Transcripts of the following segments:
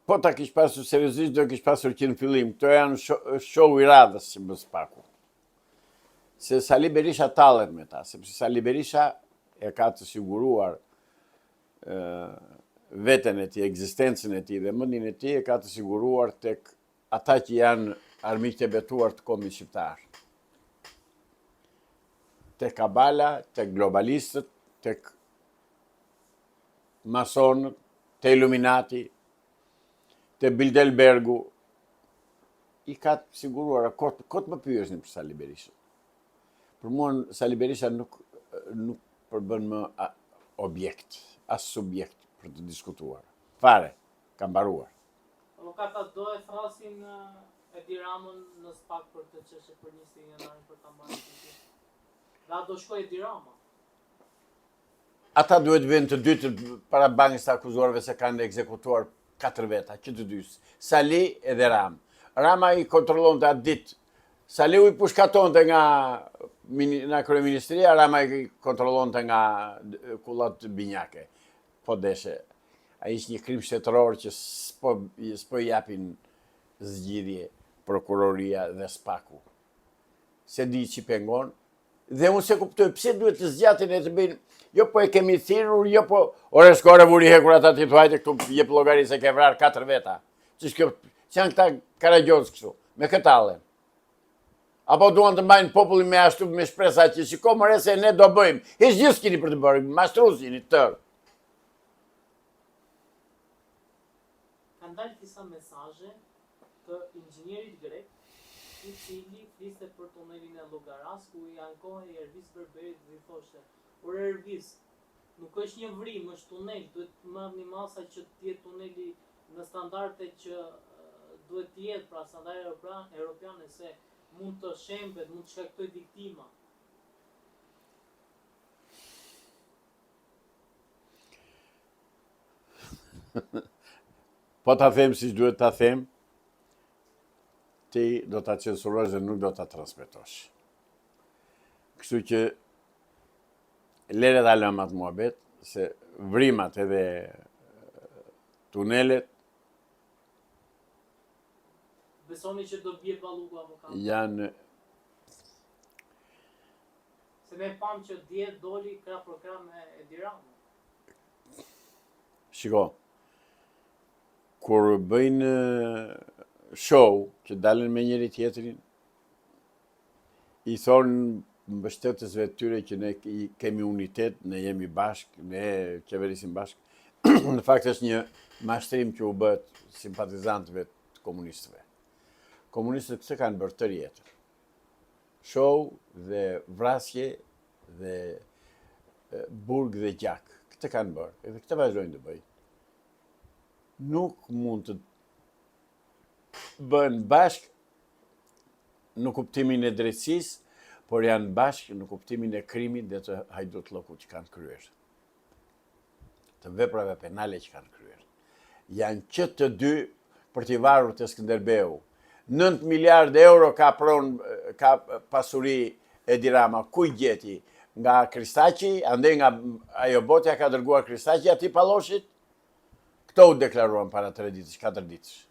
Po ta kish pasur seriozisht, do e kish pasur që në fillim. Këto janë show i radhës që bën SPAK-u. Se Sali Berisha tallet me ta, sepse Sali Berisha e ka të siguruar veten e tij, ekzistencën e tij dhe mendjen e tij e ka të siguruar tek ata që janë armiqtë e betuar të kombit shqiptar. Tek kabala, tek globalistët, tek masonët, te Illuminati, te Bilderbergu, i ka të siguruara, kot, kot më pyesni për Sali Berishën. Për mua Sali Berisha nuk, nuk përbën më objekt, as subjekt për të diskutuar. Fare, ka mbaruar. Avokat, a do e thërrasin Edi Ramën në SPAK për këtë çështje për 21 janarin për ta marrë në Dhe a do shkojë Edi Rama? Ata duhet të vinë të dy para bankës të akuzuarve se kanë ekzekutuar katër veta, që të dy, Sali edhe Rama. Rama i kontrollonte atë ditë, Saliu i pushkatonte nga, nga kryeministria, Rama i kontrollonte nga kullat binjake. Po deshe, ai është një krim shtetëror që s'po, s'po i japin zgjidhje prokuroria dhe SPAK-u. S'e di ç'i pengon, Dhe unë s'e kuptoj, pse duhet të zgjatin e të bëjnë, jo po e kemi thirrur, jo po, ore shko ore vuri hekurat atij thuaj këtu jep llogari se ke vrarë katër veta. Ç'është kjo, që janë këta karagjozë kështu, me kë tallen. Apo duan të mbajnë popullin me ashtu me shpresa që shiko more se ne do bëjmë. Hiç gjë s'kini për të bërë, mashtrues jeni të tërë. Kanë dalë disa mesazhe të inxhinierit grek, i cili fliste për tunelin e Llogarasë, ku i ankohej Ervis Berberit dhe i thoshte, Ore Ervis, nuk është një vrimë, është tunel, duhet të marrni masa që të jetë tuneli në standardet që duhet të jetë, pra standarde europiane se mund të shembet, mund të shkaktojë viktima. Po ta them siç duhet ta them, ti do ta censurosh dhe nuk do ta transmetosh. Kështu që lere ta lëmë atë muhabet, se vrimat edhe tunelet Besoni që do bie Balluku avokat? Janë Se ne pamë që dje doli krah për krah me Edi Ramën. Shiko, kur bëjnë show që dalin me njëri tjetrin, i thonë mbështetësve të tyre që ne kemi unitet, ne jemi bashkë, ne qeverisim bashkë. Në fakt është një mashtrim që u bëhet simpatizantëve të komunistëve. Komunistët këtë kanë bërë tërë jetën. Show dhe vrasje dhe burg dhe gjak. Këtë kanë bërë, edhe këtë vazhdojnë të bëjnë. Nuk mund të bëhen bashkë në kuptimin e drejtësisë, por janë bashkë në kuptimin e krimit dhe të hajdutllëkut që kanë kryer. Të veprave penale që kanë kryer. Janë që të dy për t'i varur te Skënderbeu. 9 miliard euro ka pronë, ka pasuri Edi Rama. Ku i gjeti? Nga Kristaqi, andej nga ajo botë ia ka dërguar Kristaqi atij Palloshit? Këto u deklaruan para 3 ditësh, 4 ditësh.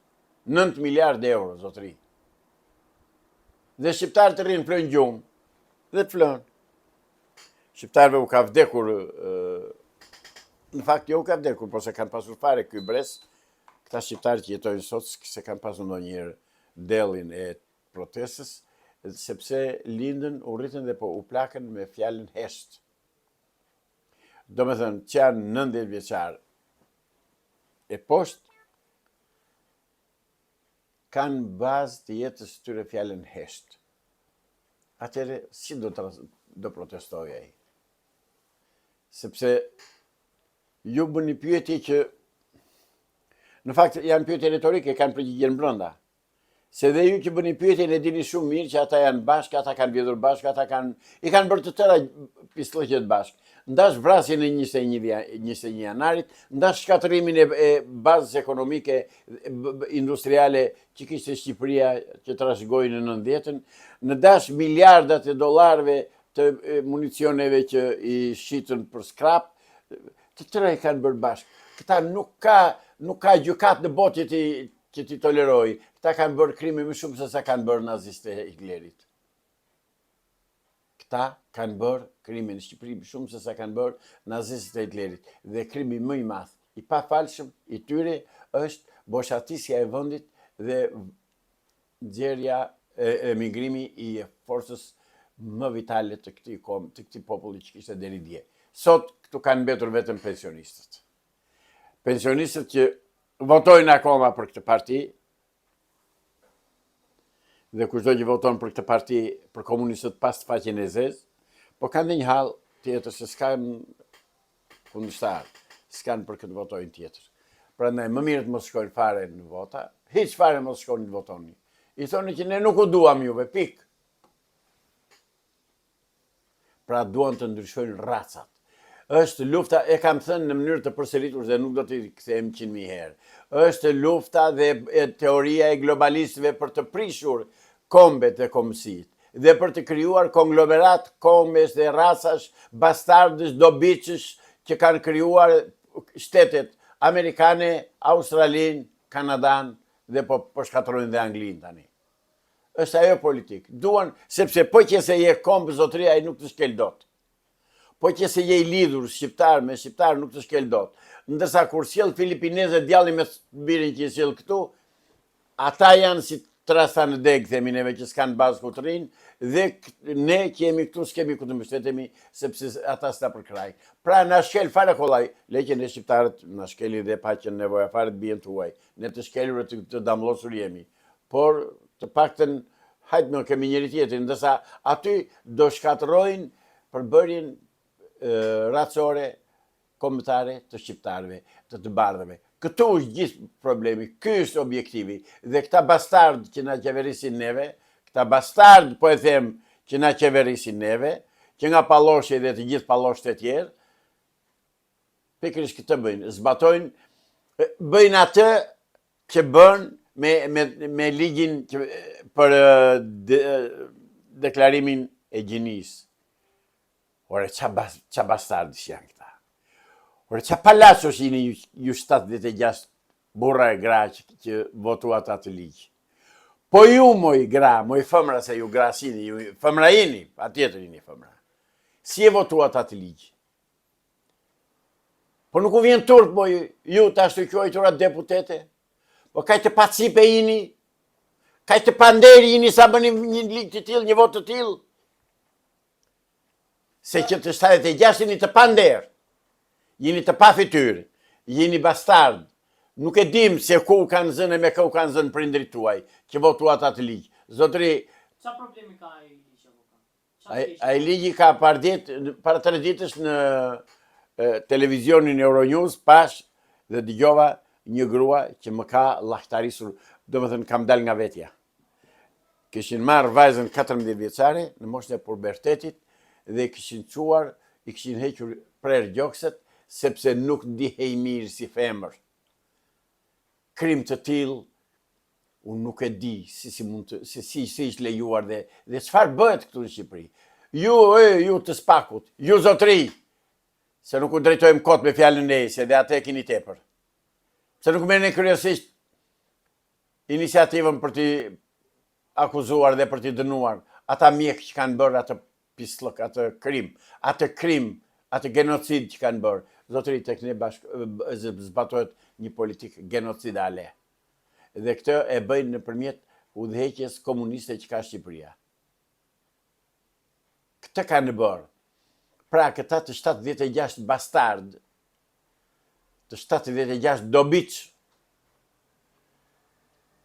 9 miliard euro, zotëri. Dhe shqiptarët rrinë flënë gjumë. Dhe të flënë. Shqiptarëve u ka vdekur, në fakt jo u ka vdekur, por s'e kanë pasur fare ky brez, këta shqiptarë që jetojnë sot, s'e kanë pasur ndonjëherë dellin e protestës, sepse lindën, u rritën dhe po u plakën me fjalën hesht. Domethënë, që janë 90 vjeçar e poshtë, kanë bazë të jetës tyre fjalën hesht. Atëherë, si do të do protestojë ai? Sepse ju bëni pyetje që në fakt janë pyetje retorike, kanë përgjigjen brenda. Se dhe ju që bëni pyetjen e dini shumë mirë që ata janë bashkë, ata kanë vjedhur bashkë, ata kanë i kanë bërë të tëra pisllëqet bashkë. Ndash vrasjen e 21 21 janarit, ndash shkatërrimin e, e bazës ekonomike industriale që kishte Shqipëria që trashëgoi në 90-ën, në dash miliardat e dollarëve të municioneve që i shitën për skrap, të tëra i kanë bërë bashkë. Këta nuk ka Nuk ka gjykatë në botë që t'i që t'i tolerojë. Këta kanë bërë krime më shumë se sa kanë bërë nazistët e Hitlerit. Këta kanë bërë krime në Shqipëri më shumë se sa kanë bërë nazistët e Hitlerit. Dhe krimi më i madh, i pafalshëm i tyre është boshatisja e vendit dhe nxjerrja e emigrimi i forcës më vitale të këtij kom, të këtij populli që kishte deri dje. Sot këtu kanë mbetur vetëm pensionistët. Pensionistët që votojnë akoma për këtë parti, dhe kushdo që voton për këtë parti, për komunistët pastë faqen e zezë, po kanë dhe një hall tjetër se s'kanë kundërshtar, s'kanë për kë të votojnë tjetër. Prandaj më mirë të mos shkojnë fare në vota, hiç fare mos shkoni të votoni. I thoni që ne nuk u duam juve, pikë. Pra duan të ndryshojnë racat. Është lufta, e kam thënë në mënyrë të përsëritur dhe nuk do t'i kthehem 100.000 herë. Është lufta dhe e teoria e globalistëve për të prishur kombet dhe kombësitë dhe për të krijuar konglomerat kombesh dhe racash, bastardësh, dobiçësh që kanë krijuar shtetet amerikane, Australinë, Kanadan dhe po po shkatërrojnë dhe Anglinë tani. Është ajo politikë. Duan, sepse po qe se je komb zotëri ai nuk të shkel dot. Po qe se je i lidhur shqiptar me shqiptar nuk të shkel dot. Ndërsa kur sjell filipineze djalli me birin që i sjell këtu, ata janë si trasta në degë, themi neve që s'kanë bazë ku të rrinë, dhe ne që jemi këtu s'kemi ku të mbështetemi, sepse ata s'na përkrahin. Pra na shkel fare kollaj, le që ne shqiptarët na shkelin dhe pa qenë nevoja fare të bien të huaj. Ne të shkelur e të, të damllosur jemi. Por të paktën hajt më kemi njëri tjetrin, ndërsa aty do shkatërrojnë përbërjen racore kombëtare të shqiptarëve, të të bardhëve. Këtu është gjithë problemi, ky është objektivi dhe këta bastardë që na qeverisin neve, këta bastardë po e them që na qeverisin neve, që nga Palloshi dhe të gjithë palloshët e tjerë, pikërisht këtë bëjnë, zbatojnë, bëjnë atë që bënë me, me, me ligjin që, për de, deklarimin e gjinisë. Ore, ça, bas, ça bastardësh janë këta? Ore, ça palaçosh jeni ju, ju 76 burra e gra që, që votuat atë ligj? Po ju, moj gra, moj fëmra, se ju gra s'jeni, ju fëmra jeni, patjetër jeni fëmra. Si e votuat atë ligj? Po nuk u vjen turp, moj, ju të ashtuquajtura deputete? Po kaq të pacipe jini? Kaq të pander jini sa bëni një ligj të tillë, një votë të tillë? Se që të 76 jeni të pander, jeni të pafytyrë, jeni bastard, nuk e dim se ku u kanë zënë e me kë u kanë zënë prindrit tuaj, që votuat atë ligj. Zotëri... Ça problemi ka ai ligj, avokat? Ai ligji ka par ditë, para tre ditësh në televizionin Euronews pashë dhe dëgjova një grua që më ka llahtarisur, domethënë kam dalë nga vetja. Kishin marrë vajzën 14 vjeçare në moshën e pubertetit dhe i kishin çuar, i kishin hequr prerë gjokset sepse nuk ndihej mirë si femër. Krim të tillë Unë nuk e di si si mund të si si si është lejuar dhe dhe çfarë bëhet këtu në Shqipëri. Ju e ju të SPAK-ut, ju zotëri, se nuk u drejtojmë kot me fjalën e, se dhe atë e keni tepër. Pse nuk merrni kryesisht iniciativën për t'i akuzuar dhe për t'i dënuar ata mjekë që kanë bërë atë pisllëk, atë krim, atë krim, atë genocid që kanë bërë. Zotëri, tek ne bashk, zbatohet një politikë genocidale. Dhe këtë e bëjnë nëpërmjet udhëheqjes komuniste që ka Shqipëria. Këtë kanë bërë. Pra këta të 76 bastardë, të 76 dobiç,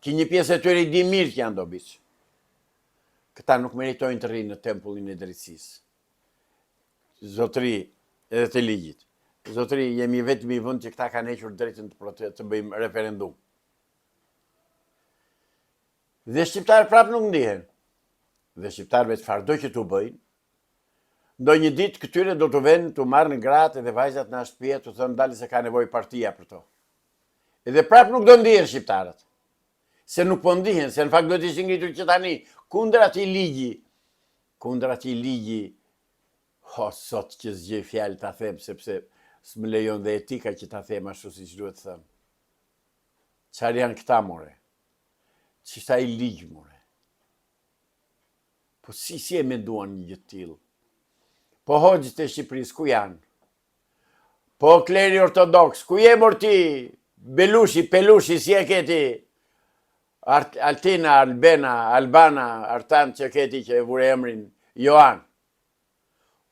që një pjesë e tyre i di mirë që janë dobiç. Këta nuk meritojnë të rrinë në tempullin e drejtësisë. Zotëri edhe të ligjit. Zotëri, jemi i vetmi vend që këta kanë hequr drejtën të prote, të bëjmë referendum. Dhe shqiptarët prapë nuk ndihen. Dhe shqiptarëve çfarëdo që t'u bëjnë, ndonjë ditë këtyre do t'u venë t'u marrin gratë edhe vajzat në shtëpi e t'u thënë dali se ka nevojë partia për to. Edhe prapë nuk do ndihen shqiptarët. Se nuk po ndihen, se në fakt duhet ishin ngritur që tani kundër atij ligji Kundër atij ligji, ho sot që s'gjej fjalë ta them sepse s'më lejon dhe etika që ta them ashtu siç duhet thënë. Çfarë janë këta more? Ç'është ai ligj more? Po si si e menduan një gjë të tillë? Po hoxhët e Shqipërisë ku janë? Po kleri ortodoks, ku je mor ti? Belushi, Pelushi, si e ke ti? Art, Altina, Albena, Albana, Artan që ke ti që e vure emrin, Joan.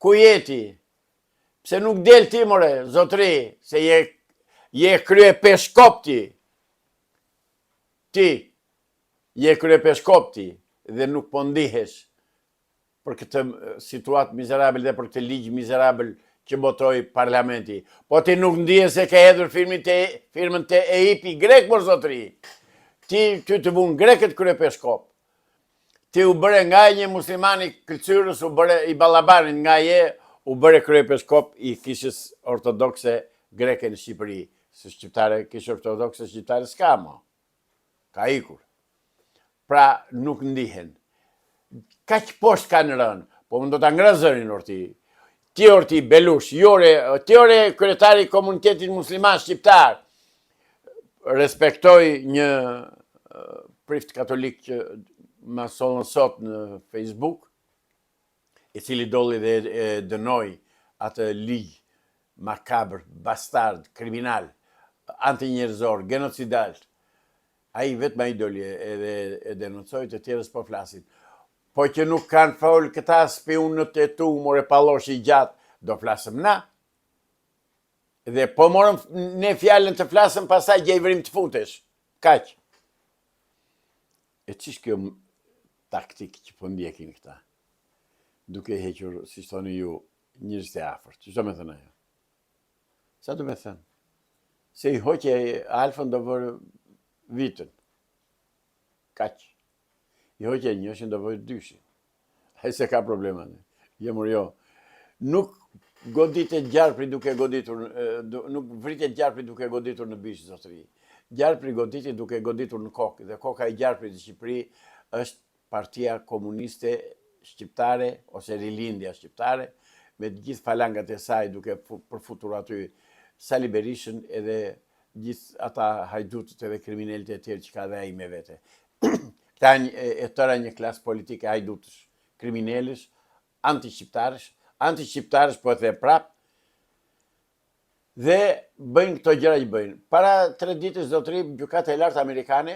Ku je ti? Pse nuk del ti more, zotri, se je, je kryepeshkop ti. Ti, je kryepeshkop ti dhe nuk po ndihesh për këtë situatë mizerabël dhe për këtë ligj mizerabël që botoi parlamenti. Po ti nuk ndihesh se ke hedhur firmin te, firmën te EIP-i grek, mor zotri. Ti, ty të vunë grekët kryepeshkop. Ti u bëre nga një musliman i Këlcyrës, u bëre i Ballabanit, nga je, u bëre kryepeshkop i kishës ortodokse greke në Shqipëri. Se shqiptare, kishë ortodokse shqiptare s'ka mo. Ka ikur. Pra nuk ndihen. Kaq poshtë kanë rënë, po unë do ta ngre zërin or ti. Ti or ti Belush, jore, ti ore kryetari i komunitetit musliman shqiptar. Respektoj një prift katolik që ma sollën sot në Facebook, i cili dolli dhe e dënoi atë ligj makabër, bastard, kriminal, antinjerëzor, genocidal. Ai vetëm ai doli edhe e denoncoi, të tjerët s'po flasin. Po që nuk kanë fol këta spiunët e tu, more pallosh i gjatë, do flasëm na. Dhe po morëm ne fjalën të flasëm, pastaj gjej vrimë të futesh. Kaq. E ç'është kjo taktikë që po ndjekin këta? Duke hequr, siç thoni ju, njerëzit e afërt. Ç'do me thënë ajo? Ça do me thënë? Se i hoqe alfën do vërë vitën. Kaq. I hoqe njëshin do vërë dyshin. Ai s'e ka problem atë. Jo mor jo. Nuk goditet gjarpri duke goditur, nuk vritet gjarpri duke goditur në bisht, zotëri. Gjarpri goditet duke goditur në kokë dhe koka e gjarprit në Shqipëri është Partia Komuniste Shqiptare ose Rilindja Shqiptare me të gjithë falangat e saj duke përfutur aty Sali Berishën edhe gjithë ata hajdutët edhe kriminelët e tjerë që ka dhe ai me vete. Këta janë e tëra një klasë politike hajdutësh, kriminelësh, antishqiptarësh, antishqiptarësh po e them prapë, dhe bëjnë këto gjëra që bëjnë. Para tre ditësh zotëri Gjykata e Lartë Amerikane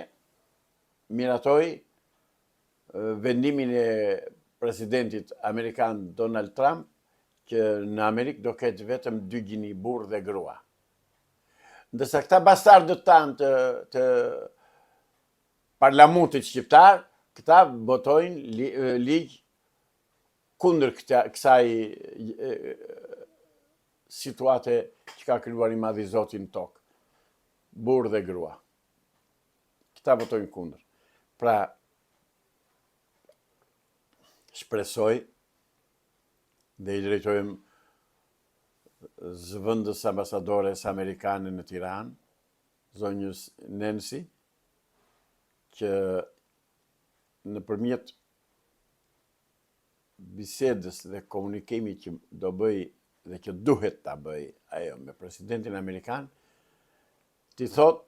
miratoi vendimin e presidentit amerikan Donald Trump që në Amerikë do ketë vetëm dy gjini, burrë dhe grua. Ndërsa këta bastardët tanë të, të Parlamentit shqiptar, këta votojnë ligj kundër kësaj situate që ka krijuar i madhi Zoti në tokë, burrë dhe grua. Këta votojnë kundër. Pra, shpresoj dhe i drejtohem zëvendës ambasadores amerikane në Tiranë, zonjës Nancy, që nëpërmjet bisedës dhe komunikimit që do bëjë dhe që duhet ta bëjë ajo me presidentin amerikan, t'i thotë,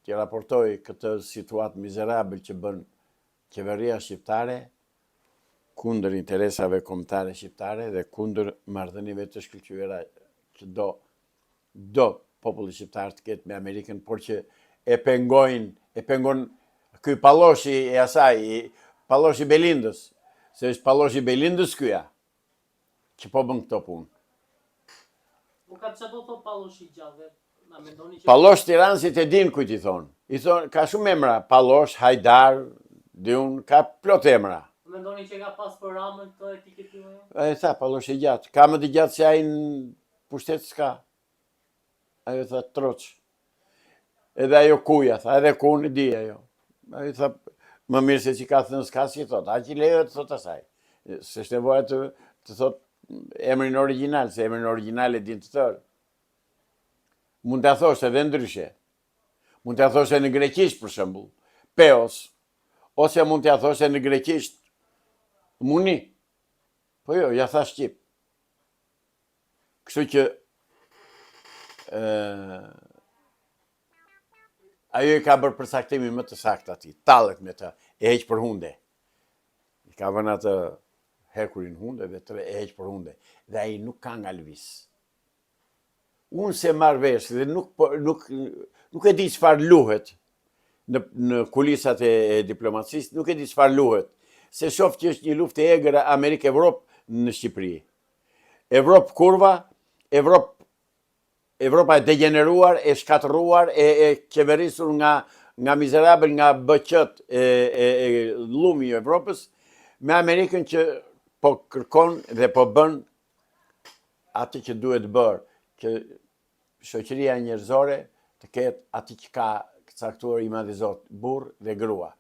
t'i raportojë këtë situatë mizerabël që bën qeveria shqiptare kundër interesave kombëtare shqiptare dhe kundër marrëdhënieve të shkëlqyera që do do populli shqiptar të ketë me Amerikën, por që e pengojnë, e pengon ky palloshi i asaj, palloshi i Belindës, se është palloshi i Belindës ky ja, që po bën këto punë. Po ka çfarë do thotë palloshi i gjatë dhe na mendoni që Pallosh tiransit e din kujt i thonë. I thonë ka shumë emra, Pallosh, Hajdar, di unë, ka plot emra. Mendoni që ka pas për Ramën këtë etiketim ajo? E tha Pallosh i gjatë, ka më të gjatë se ai në Pushtet s'ka. Ajo tha troç. Edhe ajo kuja, tha, edhe kun e di ajo. Ajo tha, më mirë se që ka thënë s'ka si thot, aq i lejohet të thot asaj. S'është nevoja të, të thot emrin origjinal, se emrin origjinal e din të tërë. Mund t'ia thoshte edhe ndryshe. Mund t'ia thoshte në greqisht, për shembull, peos, ose mund t'ia thoshte në greqisht, muni. Po jo, ia tha shqip. Kështu që ë Ajo i ka bërë përcaktimin më të saktë atij, tallet me të, e heq për hunde. I ka vënë atë hekurin hunde dhe të e heq për hunde. Dhe ai nuk ka nga lëviz. Unë s'e marr vesh dhe nuk, po, nuk, nuk e di çfarë luhet në, në kulisat e, e diplomacisë, nuk e di çfarë luhet. Se shof që është një luftë e egër Amerikë-Evropë në Shqipëri. Evropë kurva, Evropë Evropa e degjeneruar, e shkatërruar, e, e qeverisur nga nga mizerabël, nga BQ-t e, e, e llumi i Evropës, me Amerikën që po kërkon dhe po bën atë që duhet bërë, që shoqëria njerëzore të ketë atë që ka caktuar i madhi Zot, burrë dhe grua.